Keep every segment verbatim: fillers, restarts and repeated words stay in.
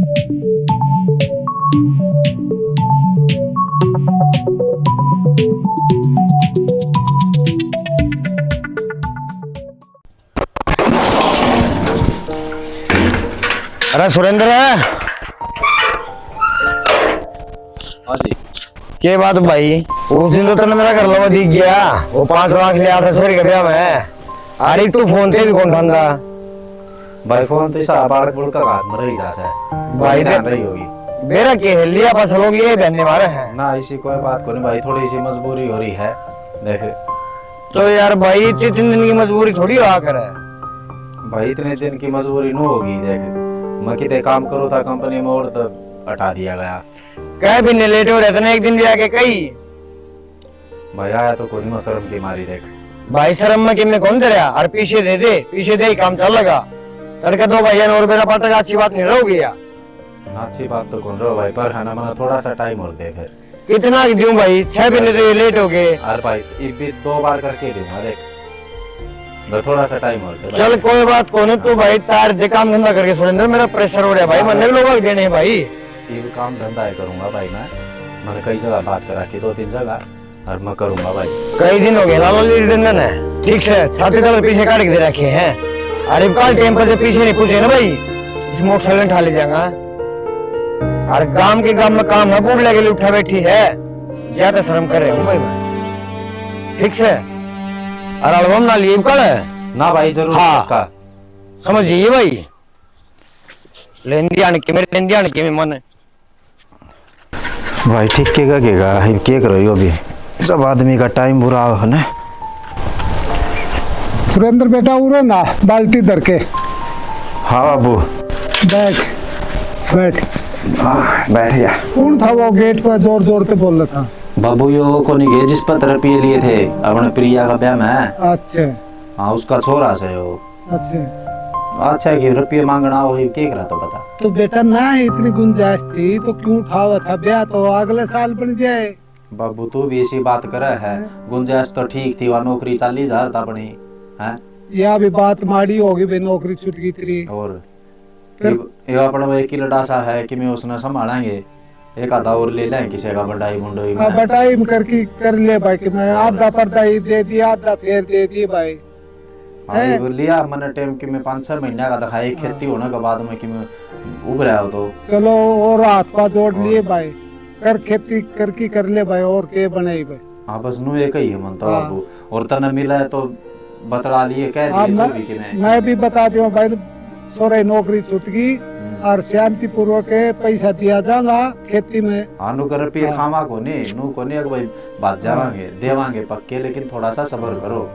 अरे सुरेंद्र। हाँ जी। के बात भाई, उस दिन तो तन्ने मेरा घर लवा दिख गया, वो पाँच लाख लिया था छोरी के ब्याह में। अरे तू फोन ते भी कौन उठांदा? भाई फोन तो इसा बालक बुलक का हाथ में रही जा से। भाई ध्यान बे-, रही होगी। बेरा के है, लिया पास लोग ये बहने मारे हैं। ना इसी कोई बात को नहीं भाई, थोड़ी सी मजबूरी हो रही है। देख तो यार भाई, इतने तीन दिन की मजबूरी थोड़ी हुआ करे। भाई, इतने दिन की मजबूरी नो होगी। देख, मैं किते काम करूँ था कंपनी में और तो हटा दिया गया। कह भी नहीं लेट हो रहे थे ना, एक दिन भी आके कही। भाई, आया तो कोनी मैं शर्म की मारी। देख भाई, शर्म में किमे कौन डरया, और पीछे दे दे, पीछे दे ही काम चल लगा। तड़के दो भाइयों ने और मेरा पाटक अच्छी बात नहीं रहोगी यार। अच्छी बात तो कौन रहो भाई, पर है ना, मना थोड़ा सा टाइम और दे फिर। कितना दूं भाई, छह महीने तो ये लेट हो गए। अरे भाई, इब भी दो बार करके दूंगा, देख, बस थोड़ा सा टाइम और दे भाई। चल कोई बात कोनी, तू भाई तार दे काम धंधा करके सुरेंद्र, मेरा प्रेशर हो रहा है भाई, हाँ। मन्ने भी लोग देने हैं भाई। ये भी काम धंधा है करूंगा भाई मैं, मैंने कई जगह बात कर रखी, दो तीन जगह, और मैं करूंगा भाई। कई दिन हो गए लाला जी डंडन है, ठीक से छाती तले पीछे काट के दे रखे हैं। अरे काल टाइम पर जब पीछे नहीं पूछे ना भाई, इस मोटरसाइकिल उठा ले जाएगा। और गांव के गांव में काम है, बूढ़ लगे उठा बैठी है, ज्यादा शर्म कर रहे हूँ भाई मैं, ठीक से। और अलबम ना लिए कल ना भाई, जरूर हाँ। पक्का। समझ जाइए भाई, लेंदी आने के मेरे, लेंदी आने के मेरे मन। भाई ठीक के का, के का, के करो यो भी, जब आदमी का टाइम बुरा हो ना। सुरेंद्र बेटा, उरे ना, बाल्टी धर के। हाँ बाबू। बैठ, बैठ। हाँ, बैठ गया। कौन था वो गेट पर जोर जोर से बोल रहा था? बाबू, यो कोनी गए जिस पर रुपये लिए थे अपने प्रिया का ब्याह में? अच्छा। हाँ, उसका छोरा से हो। अच्छा। अच्छा, कि रुपये मांगना हो, ये के करा तो बता। तो बेटा ना, इतनी गुंजाइश थी तो क्यों उठावा था? ब्याह तो अगले साल बन जाए। बाबू, तू भी ऐसी बात करे है। हाँ। गुंजाइश तो ठीक थी, वहाँ नौकरी चालीस हजार था अपनी, हैं? या भी बात माड़ी होगी भाई, नौकरी छूट गई तेरी। और फिर? ये, ये अपना वो एक ही लड़ा सा है कि मैं उसने संभालेंगे, एक आधा और ले लें किसी का बटाई बुंडोई हाँ, में। बटाई में करके कर ले भाई, कि मैं हाँ। आधा पर्दा ही दे दिया, आधा फेर दे दिए भाई। हाँ, हैं? ये लिया मैंने टाइम कि मैं पाँच छह महीने का दिखाया, हाँ। खेती होने के बाद में कि मैं उभरा हो तो। चलो, और हाथ पा जोड़ और लिए भाई, कर खेती करके कर ले भाई, और के बनाई भाई। हाँ, बस नू एक ही है मन तो हाँ। बाबू, और तने मिला है तो बतला लिए, कह हाँ, दिए मैं, तू भी कि नहीं। मैं भी बता दूं भाई, छोरे नौकरी छूट गई हम्म। और शांति पूर्वक पैसा दिया जाएगा खेती में। हाँ, नू कर रुपये हाँ। खावा कोनी, नू कोनी, एक भाई बात हाँ। जावांगे, देवांगे पक्के, लेकिन थोड़ा सा सब्र करो।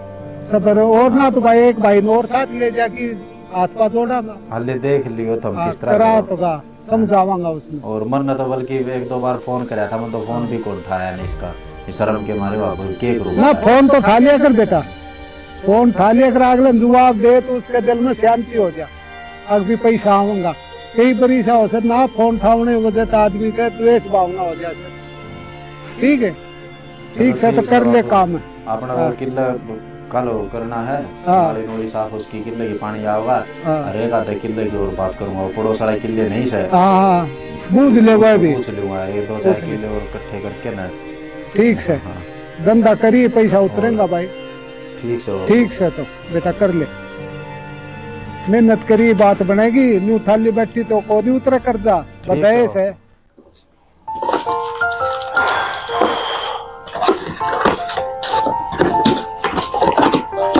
सब्र और ना तो भाई, एक भाई ने और साथ ले जाके हाथ पा जोड़ा ना। हाँ, ले देख लियो तुम हाँ, किस तरह करा करो। तो का। समझावांगा उसने। और मन ने तो बल्कि एक दो बार फोन करया था, मैं तो फोन भी कौन उठाया नहीं इसका। ये शर्म के मारे बाबू के करूँ ना, मैं? फोन तो उठा लिया कर बेटा, फोन उठा लिया कर, अगले ने जवाब दे तो उसके दिल में शांति हो जा, अग भी पैसा आऊंगा। कई बार ऐसा हो सकता ना, फोन उठाने की वजह से आदमी के द्वेष भावना हो जा सर। ठीक है। ठीक से तो कर ले काम। अपना वो हाँ। किला कल वो करना है, हाँ। नाली नोली साफ, उसकी किले की पानी आओगा। हाँ। और एक आधे किले की और बात करूंगा, वो पड़ोस वाले किले नहीं से। हाँ, हाँ। पूछ ले वो भी। पूछ लूंगा, ये दो चार किले और इकट्ठे करके ना। ठीक से। हाँ। धंधा करिए, पैसा उतरेगा भाई। ठीक से। ठीक से तो बेटा कर ले। मेहनत करिए, बात बनेगी। न्यू थाली बैठी तो को नहीं उतरे कर्जा। ठीक बताए से। से।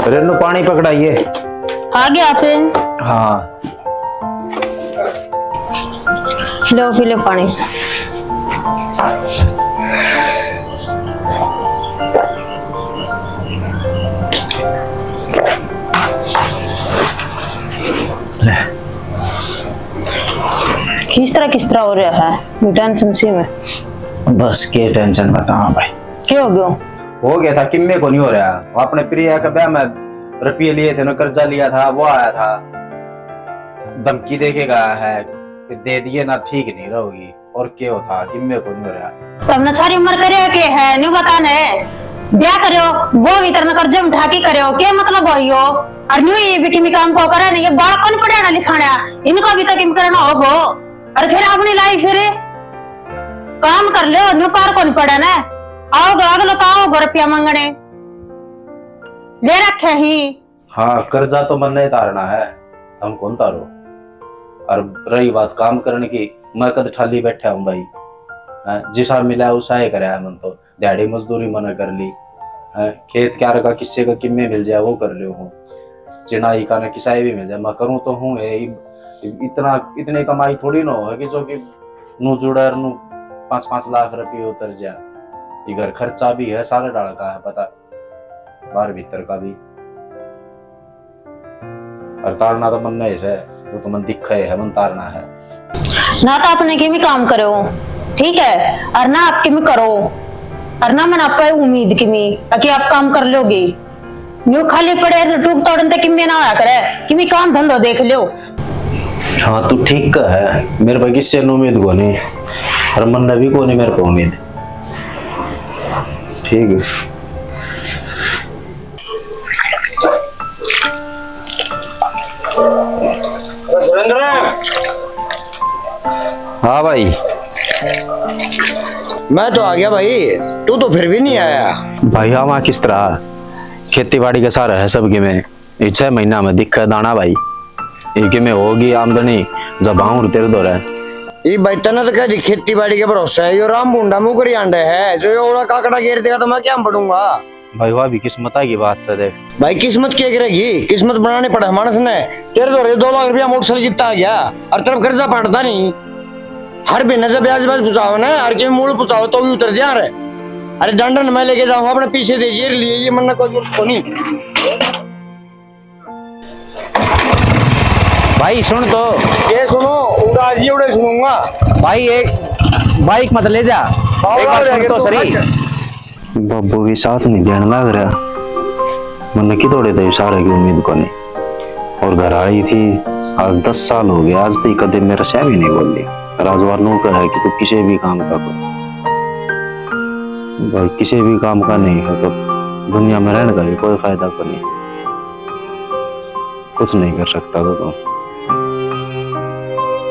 रेनू पानी पकड़ाइए। आ गया आप? हाँ। लो, पी लो पानी। ले। किस तरह, किस तरह हो रहा है? टेंशन सी में। बस के टेंशन बताऊं भाई। क्या हो गया? हो गया था, किम्मे को नहीं हो रहा। वो अपने प्रिया के ब्याह में रुपये लिए थे ना, कर्जा लिया था, वो आया था, धमकी दे के गया है कि दे दिए ना, ठीक नहीं रहोगी। और के हो था, किम्मे को नहीं हो रहा। तमने सारी उम्र करे के है, न्यू बता ने, ब्याह करो, वो भी तरह कर्जे में ठाकी करो, के मतलब हो यो? और न्यू ये भी किमी काम को करे नहीं, ये बालक कौन पढ़ाना लिखाना, इनको भी तो किम करना होगो। अरे फिर अपनी लाई फिर काम कर लो, न्यू कार कौन पड़ा ना, आओगे अगलो तो आओगे रुपया मांगने, ले रखे ही। हाँ, कर्जा तो मन्ने ही तारना है, हम कौन तारो। और रही बात काम करने की, मैं कद ठाली बैठा हूँ भाई। हाँ, जिसा मिला उसा ही करया है मन तो। दिहाड़ी मजदूरी मना कर ली, हैं, खेत क्यार का किस्से का किम्मे मिल जाए वो कर लियो हूँ, चिनाई का ना किसाई भी मिल जाए, मैं करूँ तो हूँ ये। इब-, इब-, इतना, इतनी कमाई थोड़ी ना हो कि जो कि नू जुड़ा और नू पाँच पाँच लाख रुपये उतर जा। ये घर खर्चा भी है, सारा डाल का है पता, बाहर भीतर का भी। और तारना तो मन नहीं है, वो तो मन दिखा है, मन तारना है। ना तो आपने किमी काम करो, ठीक है, और ना आप किमी करो, और ना मन आप पे उम्मीद किमी कि आप काम कर लोगे। न्यू खाली पड़े तो टूक तोड़न ते किमी ना होया करे, किमी काम धंधो देख लो। हाँ, तू ठीक का है, मेरे पे किसी ने उम्मीद को नहीं, और मन ने भी को नहीं मेरे पे उम्मीद। ठीक है। सुरेंद्र। हाँ भाई। मैं तो आ गया भाई, तू तो फिर भी नहीं आया। भाई, आवा किस तरह? खेती बाड़ी का सारा है सबके में। ये छह महीना में दिखे दाना भाई, ये किमे होगी आमदनी, जब आऊं तेरे धोरे। ये भाई, तने तो कह दी खेती बाड़ी के भरोसे है, यो राम भूंडा मुंह करी आंडे है, जो यो ओड़ा काकड़ा घेर देगा तो मैं क्या पढ़ूंगा? भाई, वह भी किस्मत की बात से देख। भाई, किस्मत क्या करेगी? किस्मत बनाने पड़े मानस ने। तेरे धोरे दो लाख रुपया मोटरसाइकिल कितना आ गया, और तेरा कर्जा पाटता नहीं। हर महीने जब ब्याज ब्याज पुचाओ ना, हर के मूल पुचाओ तो भी उतर जा रे। अरे डंडन मैं लेके जाऊंगा अपने पीछे दे जेर लिए, ये मन कोई जरूरत को नहीं। भाई सुन तो। ये सुनो, उड़ा जी उड़े सुनूंगा। भाई एक बाइक मत ले जा। बाबा एक बार उड़े सुन के तो तू सही। हट। बाबू भी साथ नहीं देने लग रहा। मन्ने की थोड़े तो सारे की उम्मीद को नहीं। और घर आई थी, आज दस साल हो गए, आज तक कदे मेरा सह भी नहीं बोली। और आज वार नू कहा है कि तू किसी भी काम का कर, भाई किसी भी काम का नहीं हो तो दुनिया में रहने का भी कोई फायदा को नहीं। कुछ नहीं कर सकता तो तू,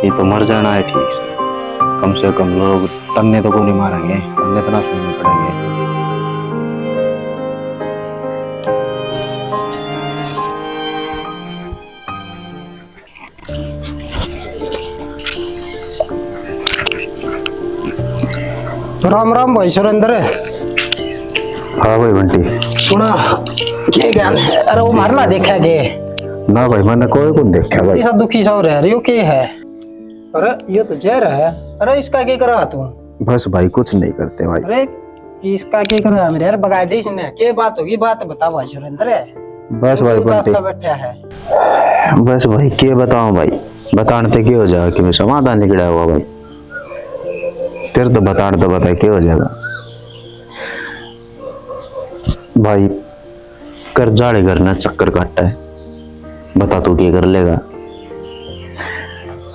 ये तो मर जाना है ठीक से। कम से कम लोग तन्ने तो को नहीं मारेंगे, तन्ने इतना सुनने पड़ेंगे। राम राम भाई सुरेंद्र। हाँ भाई बंटी। सुना, के ज्ञान है? अरे वो मारला देखा के? ना भाई, मैंने कोई को नहीं देखा भाई। ऐसा दुखी सा हो रहा है, यो के है? अरे यो तो जहर है। अरे इसका के करा तू? बस भाई, कुछ नहीं करते भाई। अरे इसका के करा मेरे यार, बगा दे इसने। के बात होगी, बात बता भाई सुरेंद्र। बस भाई तू उदास बंटी। सा बैठा है। बस भाई, के बताऊं भाई, बताने ते के हो जाएगा कि मैं समाधान निकला हुआ भाई। तेरे तो बताने तो बता, के हो जाएगा भाई। कर्जा वाले घर ना चक्कर काटा है, बता तू के कर लेगा।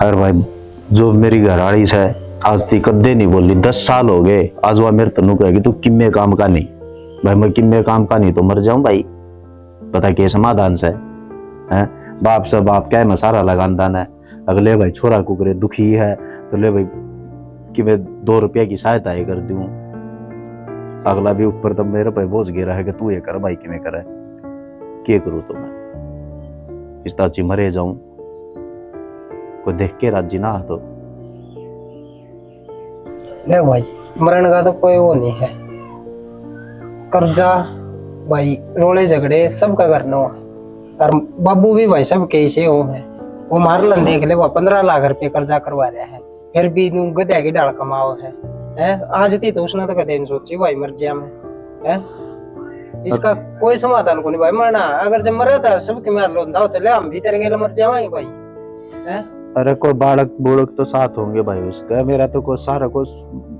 अरे भाई, जो मेरी घर वाली से आज ती कदे नहीं बोली, दस साल हो गए, आज वह मेरे तनु कहेगी तू किम्मे काम का नहीं। भाई मैं किम्मे काम का नहीं तो मर जाऊं भाई, पता के समाधान से, हैं? बाप से बाप कह मैं सारा लगांदा ने, अगले भाई छोरा कुकरे दुखी है तो ले भाई कि मैं दो रुपया की सहायता ही कर दूं। अगला भी ऊपर तब मेरे पे बोझ गिरा है कि तू ये कर भाई, कि मैं करे, के करूँ तो मैं इस ताची मरे जाऊं, कोई देख के राजी ना हो तो। देख भाई, मरण का तो कोई वो नहीं है। कर्जा भाई, रोले झगड़े सबका करना हो। और बाबू भी भाई सब के से हो है। वो मार लन देख ले, वो पन्द्रह लाख रुपए कर्जा करवा रहा है, फिर भी नू गधा की ढाल कमाओ है। हैं? आज ती तो उसने तो कदे नहीं सोची भाई मर जा मैं। हैं? इसका कोई समाधान को नहीं भाई मरना। अगर जब मरे था सबके मार लो, तो ले हम भी तेरे गेल मर जावांगे भाई। हैं? अरे कोई बालक बूढ़क तो साथ होंगे भाई उसका, मेरा तो कोई सारा कोई,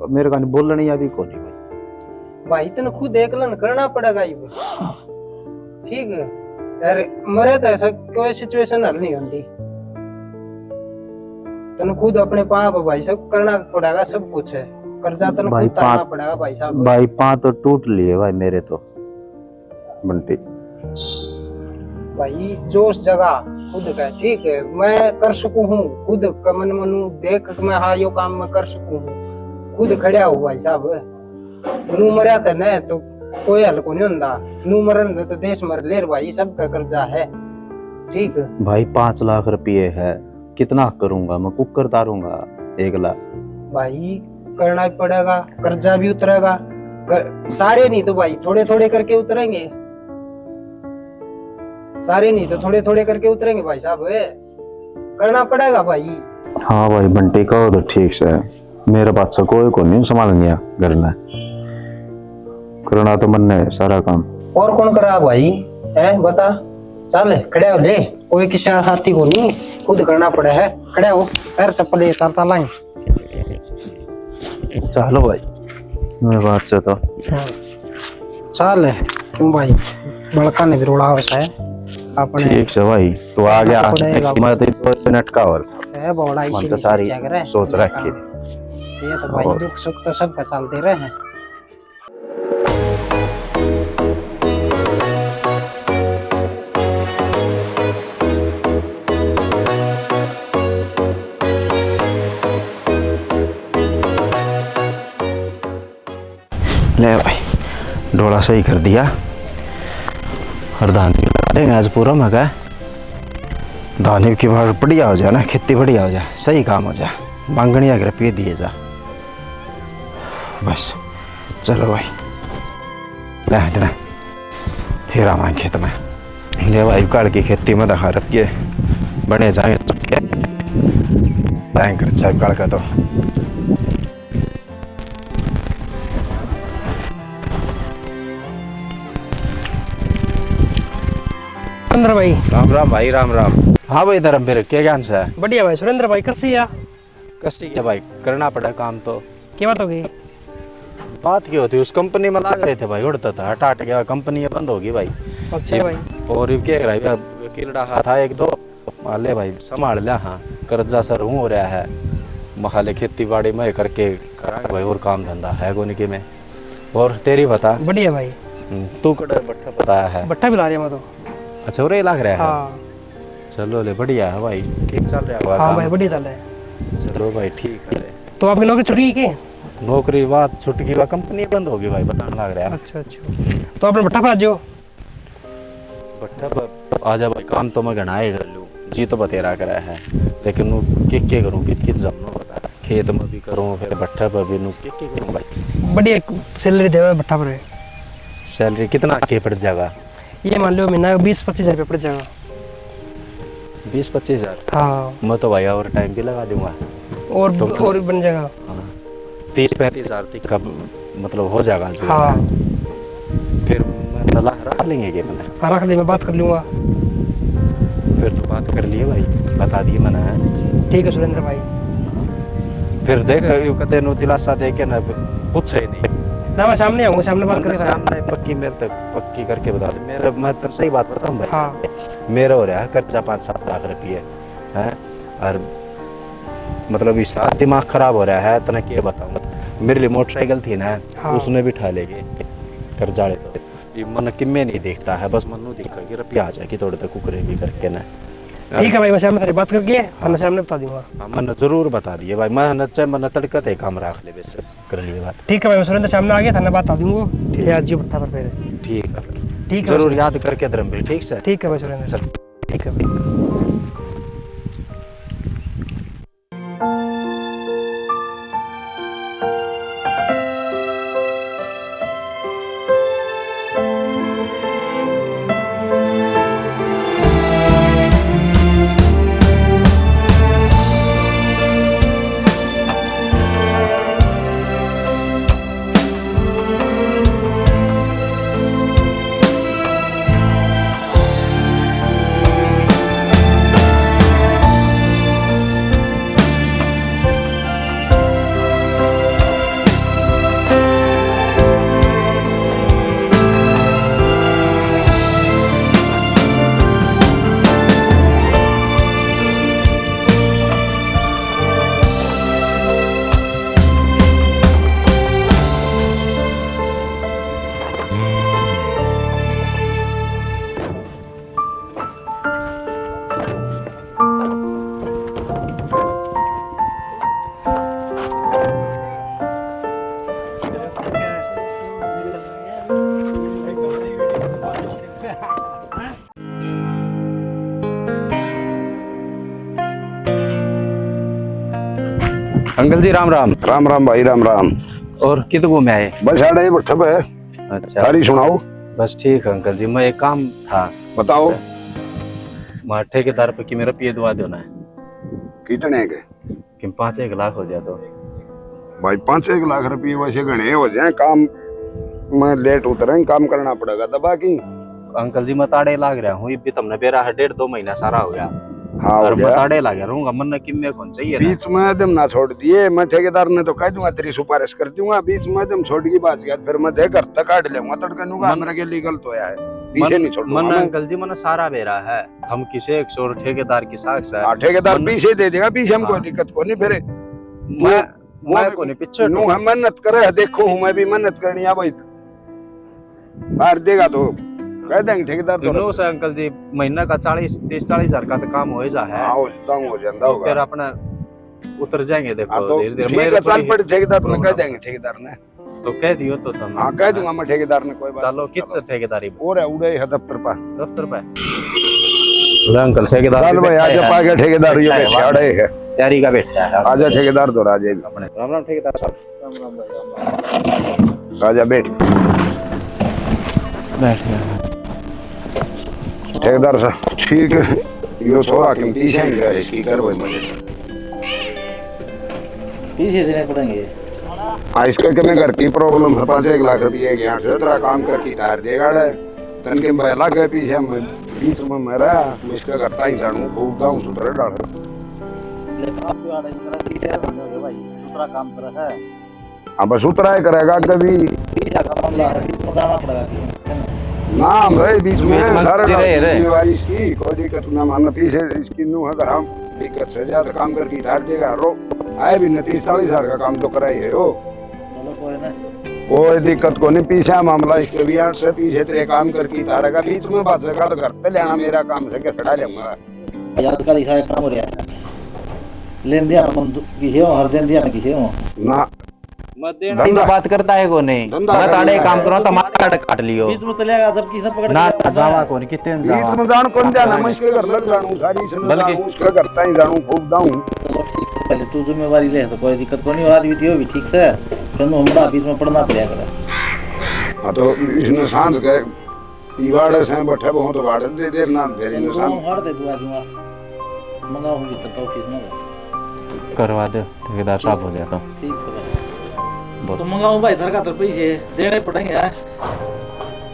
मेरे का बोलने या भी कोनी भाई। भाई तने खुद एकलन करना पड़ेगा ये। ठीक है। अरे मरे तो ऐसा कोई सिचुएशन हल नहीं होती। तने खुद अपने पाप भाई सब करना पड़ेगा, सब कुछ है। कर्जा तने भाई खुद तारना पड़ेगा भाई साहब। भाई पाँव तो टूट लिए भाई मेरे तो। बंटी। भाई, जो उस जगह खुद का, ठीक है, मैं कर सकूं हूँ, खुद का मन मनू देख के मैं, हाँ, यो काम मैं कर सकूं हूँ, खुद खड़ा हो भाई साहब। नू मरया था ना तो कोई हल को नहीं होंदा, नू मरन दे तो देश मर ले रे भाई, सबका कर्जा है, ठीक। भाई, पाँच लाख रुपये है, कितना करूंगा मैं, कुकर तारूंगा एक लाख। भाई, करना ही पड़ेगा, कर्जा भी उतरेगा, क-, सारे नहीं तो भाई, थोड़े थोड़े करके उतरेंगे, सारे नहीं तो थोड़े थोड़े करके उतरेंगे भाई साहब, करना पड़ेगा भाई। हाँ भाई बंटी, कहो तो ठीक से, मेरे पास कोई को नहीं संभालनिया घर में, करना तो मन्ने है सारा काम। और कौन करा भाई, है बता, चल खड़ा हो ले, कोई किसी साथी को नहीं, खुद करना पड़ा है, खड़ा हो, पैर चप्पल ये, चल चल आए। चलो भाई, मैं बात से तो हाँ। चल, क्यों भाई, बड़का ने भी रोड़ा हो है अपने। ठीक से भाई, तू आ गया। पड़ेगा। मैं तो दो मिनट का और है, बड़ा मन इसी तो सारी सोच रखी। ये तो भाई और दुख सुख तो सबका चलते रहे हैं। ले भाई, डोला सही कर दिया। और धान भी लगा देंगे आज पूरा मगा। धान की बार बढ़िया हो जाए ना, खेती बढ़िया हो जाए, सही काम हो जाए, मांगनिया के रुपये दिए जा। बस चलो भाई, ले इतना, फिर आवांगे खेत में। ले भाई, काल की खेती में दिखा रखिए, बने जाए टैंकर चाहे काल का तो। सुरेंद्र भाई। राम राम भाई, राम राम। हाँ भाई धर्मवीर, के ज्ञान से? बढ़िया भाई। सुरेंद्र भाई, कसी है? कसी है भाई, करना पड़ा काम तो। क्या बात हो गई? बात क्या होती, उस कंपनी में लाग रहे थे भाई, उड़ता था, हटा हट गया, कंपनी ये बंद होगी भाई। अच्छा ये भाई। और ये कह रहा है, कीड़ा था एक दो, माले भाई संभाल लिया। हाँ, कर्जा सर हूँ हो रहा है, मखाले खेती बाड़ी में करके करांगे भाई, और काम धंधा है कोनी के में। और तेरी बता? बढ़िया भाई। हम्म, तू कड़े बट्ठा बताया है? बट्ठा भी ला रहा मैं तो। अच्छा, उरे लाग रहा है? हाँ। चलो ले, बढ़िया है भाई, ठीक चल रहा है हाँ काम? भाई, बढ़िया चल रहा है। चलो भाई, ठीक है। तो आपकी नौकरी छुट गई के? नौकरी बात छुट गई, वह कंपनी बंद होगी भाई, बताने लग रहा है। अच्छा, अच्छा। तो आपने बट्ठा पर आ जाओ। बट्ठा पर आ जा भाई, काम तो मैं घना ही कर लूँ, जी तो बतेरा करा है, लेकिन वो के के करूँ, कित कित जाऊँ बता, खेत में भी करूँ, फिर बट्ठा पर भी नू के के करूँ भाई। बढ़िया सैलरी देवे बट्ठा पर। सैलरी कितना के पड़ जाएगा? ये मान लो महीना का बीस पच्चीस हजार रुपये पड़ जाएगा। बीस पच्चीस हजार? हाँ। मैं तो भाई ओवर टाइम भी लगा दूंगा। और तो और भी बन जाएगा। हाँ, तीस पैंतीस हजार तक का मतलब हो जाएगा जो हाँ। फिर मैं तला रख लेंगे के मैंने? हाँ, रख ले, मैं बात कर लूंगा। फिर तो बात कर लिए भाई, बता दिए मैंने। ठीक है सुरेंद्र भाई। फिर देख, यू कहते नु दिलासा दे के ना पूछे ही नहीं। ना, मैं सामने आऊंगा, सामने बात मतलब करेंगे। सामने पक्की मेरे तक, पक्की करके बता दे। मेरा, मैं तो सही बात बताऊं भाई। हाँ। मेरा हो रहा है कर्जा पाँच सात लाख रुपये, हैं? और मतलब इस साथ दिमाग खराब हो रहा है, तने के बताऊं। मेरे लिए मोटरसाइकिल थी ना, हाँ। उसने भी ठा लेगे कर्जा वाले तो। ये मन किम्मे नहीं देखता है, बस मन्नू देखा कि रुपया आ जाए कि थोड़े तक कुकरे भी करके ना। ठीक है भाई, मैं सामने तेरी बात करके, हाँ। मैं सामने बता दूंगा। हाँ, मन जरूर बता दिए भाई, मैं न, चाहे मन तड़का ते काम रख ले, बेशक कर लिए बात। ठीक है भाई, मैं सुरेंद्र सामने आ गया, थाने बता दूंगा। ठीक। आज जी बट्ठा पर फिर। ठीक है। ठीक है जरूर भाई। याद करके धर्मवीर, ठीक से? ठीक है भाई सुरेंद्र। चल। ठीक है भाई। अंकल जी, राम राम। राम राम भाई, राम राम। और कित घूमे आए? बस आड़े ही बैठे पे। अच्छा। थारी सुनाओ। बस ठीक है अंकल जी, मैं एक काम था। बताओ। मैं ठेकेदार पे कि मेरा रुपये दवा दो ना। कितने के? कि पाँच एक लाख हो जाए तो। भाई, पाँच एक लाख रुपये वैसे घणे हो जाए, काम में लेट उतरे, काम करना पड़ेगा दबा की। अंकल जी, मैं ताड़े लाग रहा हूँ, ये भी तुमने बेरा है, डेढ़ दो महीना सारा हो गया। हाँ, हो और मैं गया। ताड़े लाग रहूंगा, मन ने किम्मे कौन चाहिए ना। बीच में दम ना छोड़ दिए, मैं ठेकेदार ने तो कह दूंगा, तेरी सिफारिश कर दूंगा, बीच में दम छोड़ की बात यार, फिर मैं दे घर तक काट लेऊंगा, तड़के नूंगा, मन मेरा के लीगल तो है, पीछे मन, नहीं छोड़ूंगा मन मैं। अंकल जी, मन सारा बेरा है, हम किसे एक सौ ठेकेदार की साख से। हाँ, ठेकेदार मन पीछे दे देगा, पीछे हम हाँ। कोई दिक्कत को नहीं, फिर मैं, वो, वो मैं भी को नहीं पीछे नू हटूंगा। हम मेहनत करे है, देखो हूँ, मैं भी मेहनत करनी है भाई। मार देगा तो कह देंगे ठेकेदार तो। नो से अंकल जी, महीना का चालीस, तीस चालीस हजार का तो काम हो ही जा है। हाँ, हो जाता हूँ, हो जाता तो होगा। फिर अपना उतर जाएंगे, देखो, हाँ, तो धीरे-धीरे ठीक मेरे है, को चल ही पड़े ठेकेदार ने, कह देंगे ठेकेदार ने। तो कह दियो तो तुम। हाँ, कह दूंगा मैं ठेकेदार ने, कोई बात चलो, नहीं। किस ठेकेदारी पे? और है, उड़े है दफ्तर पर। दफ्तर पे? ले अंकल, ठेकेदार चल भी भाई, बैठा आजा, है। पाके ठेकेदार, यो बैठा है, बैठा है, अड़े है। तैयारी का बैठा है। आजा ठेकेदार, तो राजे अपने। राम राम ठेकेदार साहब। राजा बैठ। बैठ गया। ठेकेदार साहब, ठीक है। यो छोरा किम पीछे ही रहे, इसकी कर भाई मदद। पीछे देने पड़ेंगे। हाँ, इसका के मैं घर की प्रॉब्लम है, पाँच एक लाख रुपये की, यहाँ से तेरा काम करके तार देगा रे। तन के भाई लग गए पीछे में, बीच में मेरा, मैं इसका घर ताई जानू, खूब दाऊं सुधर डाल। लेकिन आप जो आ रहे हैं, इतना पीछे है भाई, दूसरा काम कर रहा है। हाँ, बस उतरा ही करेगा कभी। बीस हजार का मामला है, बीच में जाना पड़ेगा किसी ने। ना, हम रहे बीच में, बीच में सारे रहे, रहे। जिम्मेवारी इसकी, कोई दिक्कत ना, मानना पीछे इसकी नू है, अगर हम दिक्कत से ज्यादा काम करके झाड़ देगा, रो, आए भी न तीस चालीस हजार का काम तो करा ही है वो। चलो, कोई ना। कोई दिक्कत को नहीं, पीछे मामला इसके भी आठ से पीछे तेरे काम करके तारेगा, बीच में बात लगा तो घर पे लेना, मेरा काम से के खड़ा लेऊंगा। आजकल ऐसा काम हो रहा है, लेन दिया हम दु-, किसी हो, हर दिन दिया ना किसी हो। ना। मत देना। धंधा। बात करता है को नहीं? धंधा मैं ताड़े करना काम है। करो तो मार काट, काट लियो। बीच में चले गया, जब किसने पकड़ ना, लिया, ना, जावा कौन, कितने में बीच जावा? में जान कौन जाना, मैं इसके घर लग जानू, सारी इसने बल्कि जानू, उसके घर ताई जानू, खूब दाऊं। चलो ठीक है, पहले तू जिम्मेवारी ले, तो कोई दिक्कत को नहीं, आदमी दियो भी ठीक से, फिर हम बड़ा बीच में पड़ना पड़ेगा। हाँ, तो इसने सांझ के इवाड़े से बैठे बहुत वाड़े दे देना, फिर चलो, इंसान। हम हार दे दुआ दूंगा। मंगाऊंगी तब तो किस में। करवा दे, ठेकेदार साहब हो जाए तो। ठीक है भाई। बोल। तो मंगाऊं भाई, दर का तर पैसे देने पड़ेंगे यार।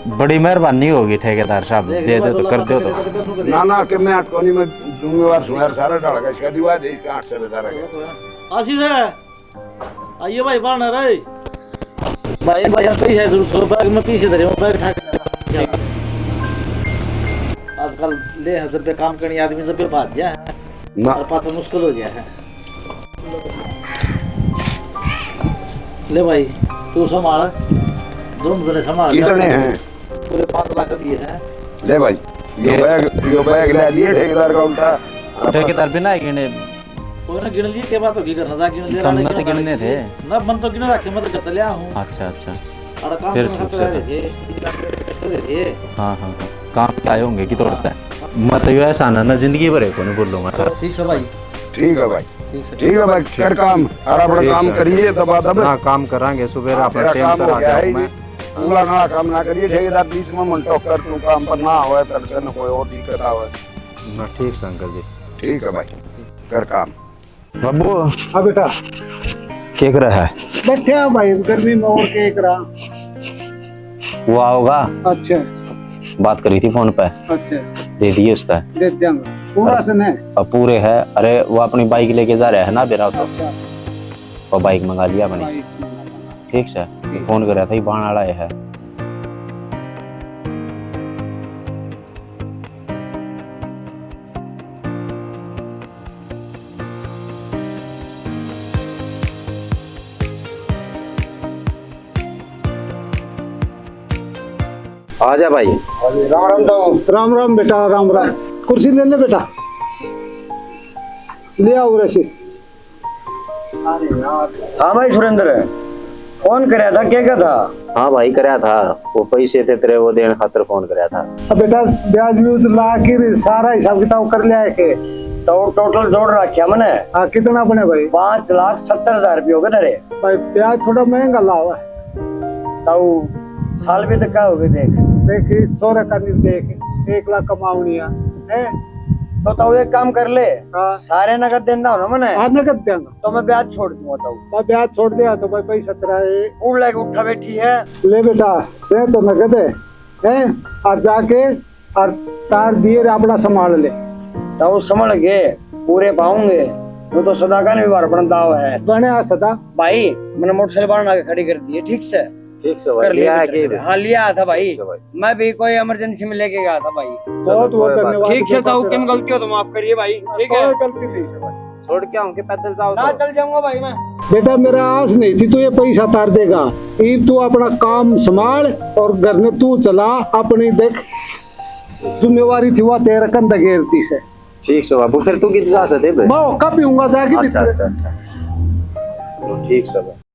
बड़ी मेहरबानी होगी ठेकेदार साहब, देख, दे दे तो कर दो तो। ना, ना, कि मैं अटकोनी में जिम्मेवार सुन यार, सारा डाल का इसका दिवा दे, इसका आठ सौ बेचारा का। आशीष है। आइए भाई, बाहर ना रहे। भाई, भाई, हम पीछे जरूर सौ बैग में पीछे धरे हो, बैग उठा के। आजकल ले हैं, जब भी काम करनी आदमी जब भी भाग गया है। ना। और पाछा मुश्किल हो गया है। ले भाई, तू संभाल, दोनों जने संभाल। कितने हैं? पूरे पाँच लाख दिए हैं। ले भाई, यो ये बैग, यो बैग ले लिए ठेकेदार का उल्टा। ठेकेदार बिना ही गिने। कोई ना गिन लिए, के बात होगी, करना था, गिन ले, तुमने तो गिनने थे। ना, मन तो गिन रखे, मैं तो करता लिया हूँ। अच्छा, अच्छा। और काम फिर तो ठीक करते से रहे थे, ये काम करते रहे थे। हाँ, हाँ, हाँ। काम पे आए होंगे कि तोड़ता है। हाँ। मैं तो यो एहसान ना जिंदगी भर को नहीं भूलूंगा। ठीक है भाई। ठीक है भाई। ठीक है। ठीक है भाई, कर काम। और अपना ठीक काम है। करिए, दबा दब। हाँ, काम करांगे, सुबह हाँ, अपना तेरा टाइम काम से हो आ गया जाऊँ है मैं। जी। पूरा ना काम ना करिए, ठेकेदार बीच में मन टोक कर तू काम पर ना आवे, तड़के न कोई और दिक्कत आवे। ना, ठीक से अंकल जी। ठीक है भाई, कर काम। बाबू। हाँ बेटा। के कर रहा है? बैठे हैं भाई, गर्मी में और के करा। वो आओगा। अच्छा। बात करी थी फोन पे। अच्छा। दे दिए उसका। दे देंगे। पूरा और से नहीं? अब पूरे है। अरे, वो अपनी बाइक लेके जा रहा है ना, बेरा तो। अच्छा। वो बाइक मंगा लिया अपनी। बाइक मंगा लिया। ठीक से। ठीक। फोन कर रहा था, ये बाण वाला है। आजा भाई। राम राम दाऊ। राम राम बेटा, राम राम। कुर्सी ले ले बेटा, ले आओ वैसे। हाँ भाई सुरेंद्र, फोन करया था, क्या क्या था? हाँ भाई, करया था, वो पैसे थे तेरे, वो देने खातर फोन करया था। अब बेटा, ब्याज ब्यूज ला के सारा हिसाब किताब कर लिया है के? तो टोटल जोड़ रखा मैंने। हाँ, कितना बने भाई? पाँच लाख सत्तर हजार रुपये हो गए तेरे। भाई, ब्याज थोड़ा महंगा लावा। ताऊ, साल भी तो क्या हो गए, देख। देख, छोरे का नहीं देख, एक लाख कमावनी है, हैं? तो ताऊ एक काम कर ले, हाँ। सारे नगद देना हो ना मने? हाँ, नगद देंगा। तो मैं ब्याज छोड़ दूंगा ताऊ। मैं ब्याज छोड़ दिया तो भाई पैसा तेरा है। उड़ लेके उठा बैठी है। ले बेटा, से तो नगद है, हैं? और जाके और तार दिए रे अपना संभाल ले। ताऊ संभल गए, पूरे पाऊंगे। वो तो सदा का नहीं व्यवहार अपना दाव है। बने आ सदा। भाई, मैंने मोटरसाइकिल बाहर आके खड़ी कर दी है, ठीक से? ठीक से भाई, कर लिया लिया है बेटा। कि? हाँ, लिया था भाई। ठीक से भाई। मैं भी कोई इमरजेंसी में लेके गया था भाई। बहुत बहुत चलो, कोई बात धन्यवाद ठीक से बेटा ताऊ, तेरा। किन गलती हो तो माफ करिए भाई, ठीक है? कोई गलती नहीं से भाई। छोड़ के आऊं कि पैदल जाओ ना, तो? चल जाऊंगा भाई मैं। बेटा, मेरा आस नहीं थी तू ये पैसा तार देगा। इब तू अपना काम संभाल और घर में तू चला, अपनी देख जिम्मेवारी थी वह तेरे कंधे घेर दी से। ठीक से बाबू, फिर तू कित जा से दे बे? मैं होका पीऊंगा जाके अच्छा, भीतर। अच्छा, अच्छा। चलो, ठीक से बाबू।